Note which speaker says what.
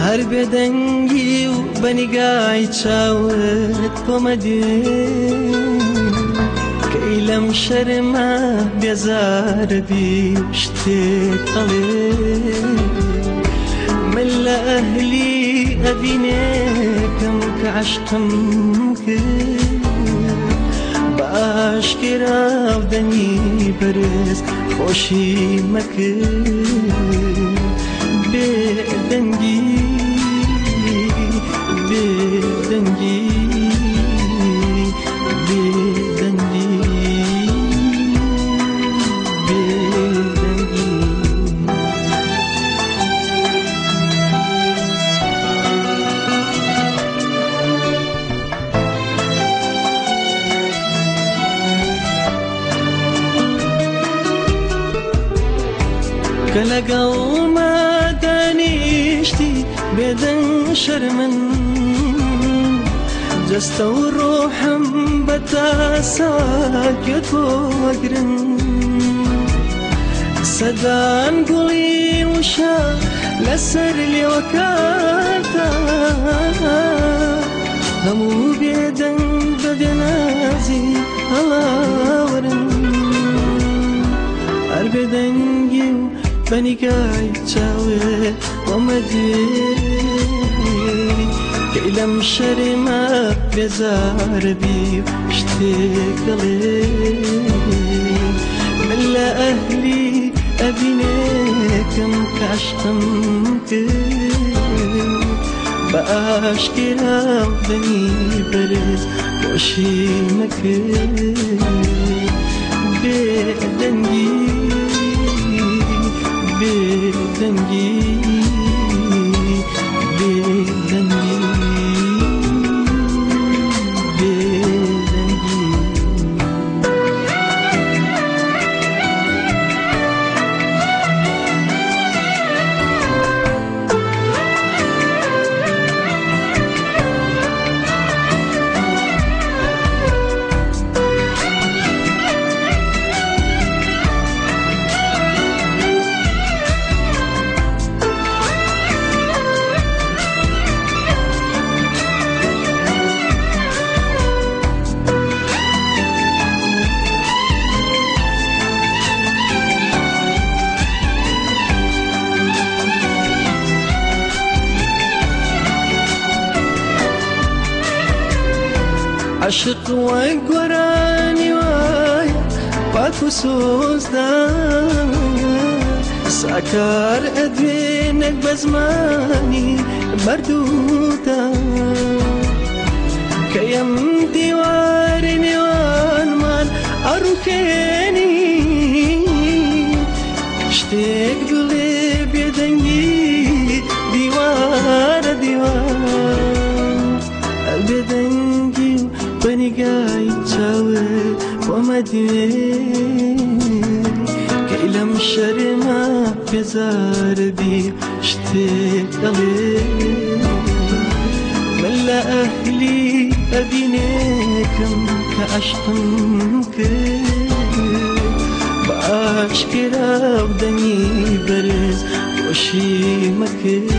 Speaker 1: هەر بێدەنگی و بە نیگای چاوت بۆمەدێ کەی لەم شەرمە بێزارە بی شتێک ئەڵێ من لە ئەهلی ئەڤینێکم کە عەشقم کرد بە ئاشکرا و دەنگی بەرز خۆشی مەکرد بێدەنگی بێدەنگی بێدەنگی بێدەنگی. کە لەگەڵ ما دانیشتی بێدەنگ شەرمن جەستە و ڕۆحم بە تاسا گوێت بۆ ئەگرن سەدان گوڵی وشە لەسەر لێوەکانتا هەموو بێدەنگ بە بێنازی هەڵاوەرن هەر بێدەنگی و بە نیگای چاوێ بۆمەدێ کەی لەم شەرمە بێزارە بی شتێک ئەڵێ من لە ئەهلی ئەڤینێکم کە عەشقم کرد بە ئاشکرا و دەنگی بەرز خۆشی مەکرد بێدەنگی بێدەنگی بێدەنگی بێدەنگی. عەشق وەک گۆرانی وایە پاک و سۆزدا ساکار ئەدوێنێک بە زمانی مەردوودا کە ئەم دیواری نێوانمان ئەڕووخێنی شتێک بڵێ بێدەنگی دیوارە دیوار بێدەنگی و بە نیگای چاوت بۆمەدوێ کەی لەم شەرمە بێزارە بی شتێک ئەڵێ من لە ئەهلی ئەڤینێکم کە عەشقم کرد بە ئاشکرا و دەنگی بەرز خۆشی مەکرد.